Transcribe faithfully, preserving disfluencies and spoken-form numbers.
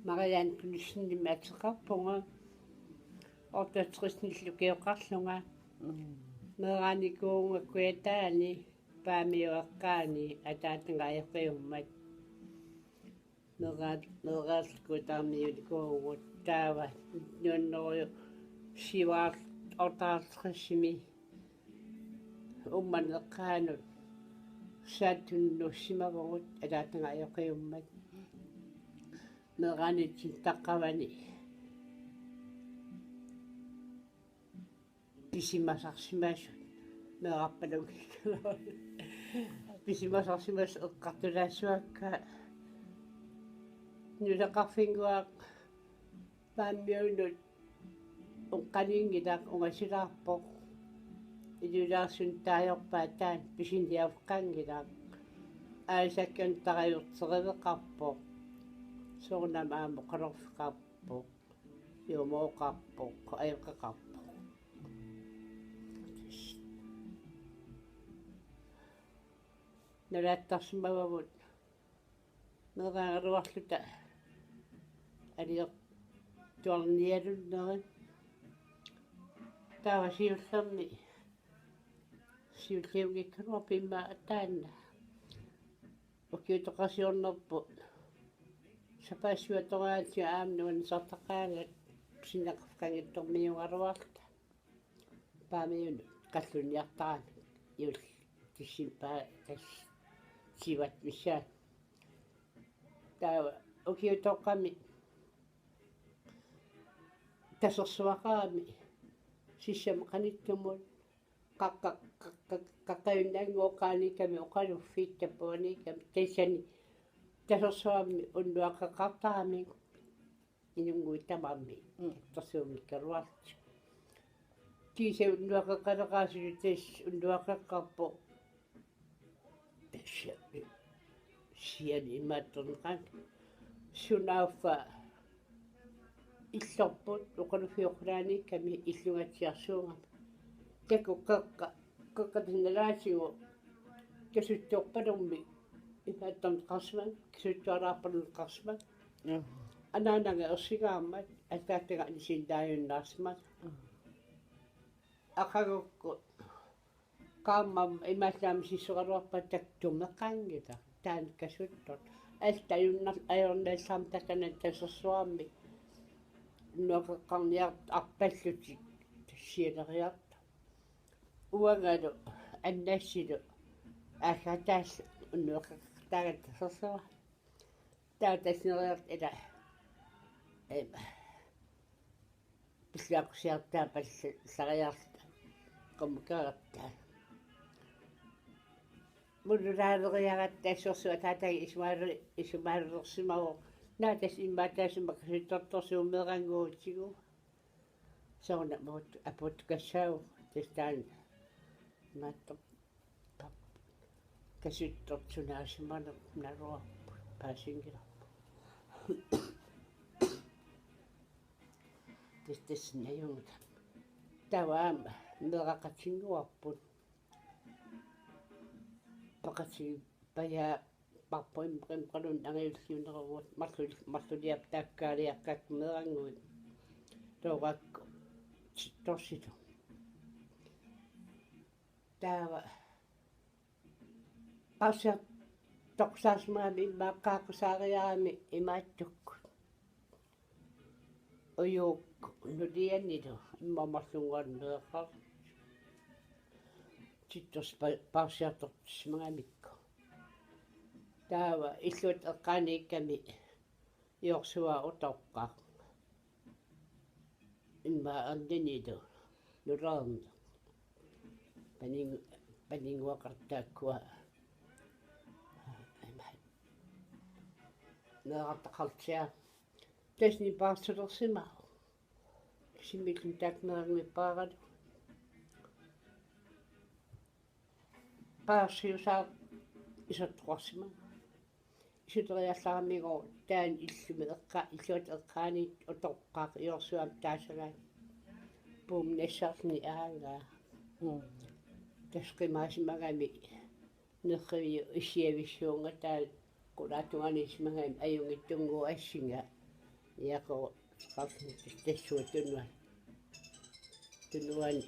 Marianne Knudsenimik ateqarpunga. Otteogtres-imi lukioqarlunga. Mm. Meeraanikuuvunga Kujataani, Paamiut eqqaani, ataataga ajoqiummat. Meeraa-, meeraalluta Kujataarmiunikuuvugut, taava nitten hundrede syvoghalvtreds-imi Uummannap eqqaanut saattunik nuussimavugut, ataataga ajoqiummat. Meeraanitsinnut taqqavani pisimasarsimasut, meerarpalunngikkaluarluni. Pisimasarsimasut eqqartulaassavakka. Nunaqarfinnguaq Paamiunut eqqaniinngilaq, ungasilaarpoq. Iluliarsunnut taajorpaa taanna, pisiniaqqanngilaq. Aalisakkanut tarajuutseriveqarpoq. Soorunami aamma oqalorfeqarpoq. Juumooqarpoq, ajoqeqarpoq. Nalaattarsimavagut meeraagaluarluta aliortuarnialunneri. Taava siullerni, siulliunngikkaluarpoq immaqa taanna. Ukiutoqarsiornerput sapaassuatoraatigut aamma nuannisartaqaangat, pisinaqarfeqanngitsormiuugaluarluta. Paamiunut qallunniartaramik, juulli decembarip tassa syvogtyve missaani. Taava ukiutoqqami tasersuaqarami sissami qanittumut, qaqqa-, qaqqa-, qaqqajunnanngooq eqqaaniikkami oqaluffik, tappuaniikkami, tassani tasersuarmi unnuaqeqqartaramik inunnguit tamarmik. Mm. Tasersuunngikkaluarlutik. Kiisa unnuaqeqqaleqaasutut tassa unnuaqeqqarpoq. Tassa siani imaattorneqaanga. Sunaaffa illorput oqaluffioqqulaaniikkami illungatsiarsuugami. Takuuk qeqqa, qeqqata nalaatigut kasuttoorpalummi imaattorneqarsimammat, kasuttualaarpalunneqarsimammat. Mm. Anaanaga ersigaammat, ataataga anisinnaajunnaarsimammat. Mm. Aqagukkut qaammammat imaallaat misissoraluarpata taktumeqanngilaq, taanna kasuttortoq. Allat ajunnar-, ajornallarmat takanani tasersuarmi unnuaqeqqarniartut arpallutik tassialeriartut. Uangalu annassilu aaggaataallu unnuaqeqqartaagami tasersuaq. Taava tassa neriarta ila, em, pilluaqqusiartaa pallariarluta qummukaartaa. Mululaaleriaratta assorsuaq ataataga isumaalu-, isumaalersimavoq. Naa tassa immaqa taassuma kasuttortorsuup meerannguutigu. Soorunami apuut-, apuuttukassaagut tassa taanna. Imaattoq. Kasuttortup sunaasimanerput naluarput paasinngilaq. Tassa tassani ajunngilaq. Taava aamma meeraqatinnguarput. Peqatigiippajaapparput immaqa, immaqa qalun angajulliunerugut marlul-, marluliap taakkaaliaqqakka meerannguit. Tooraakku tittorsitut. Taava paasiartoqqusaarsimagami immaqa qaaqqusaariarami imaattukkut. Ujuukkut nulianilu immaqa marlunnguarneqar. Tittorsi pa-, paasiartortissimagamikku. Taava illuata eqqaaniikkami Jorsua utoqqaq. Immaqa erninilu nulaarneq. Panin-, paninnguaqartaakkua. Ima. Meerartaqartia. Tassani paarsilersimavoq. Kisimiilluni taakku meerannguit paaralugu. Paarsiusaaq isertoqarsimavoq. Isertoriallaramigooq taanna illumi eqqa-, illuata eqqaaniit utoqqaq Jorsuamik taasagaat. Puummi nassarluni aagaa. Mm. Tassa qimaasimagami nerriviup issiavissuunga taanna qulaatungaaniissimagami ajunngitsunnguup assinga. Iaqoruqarnittassuutunua. Tunuani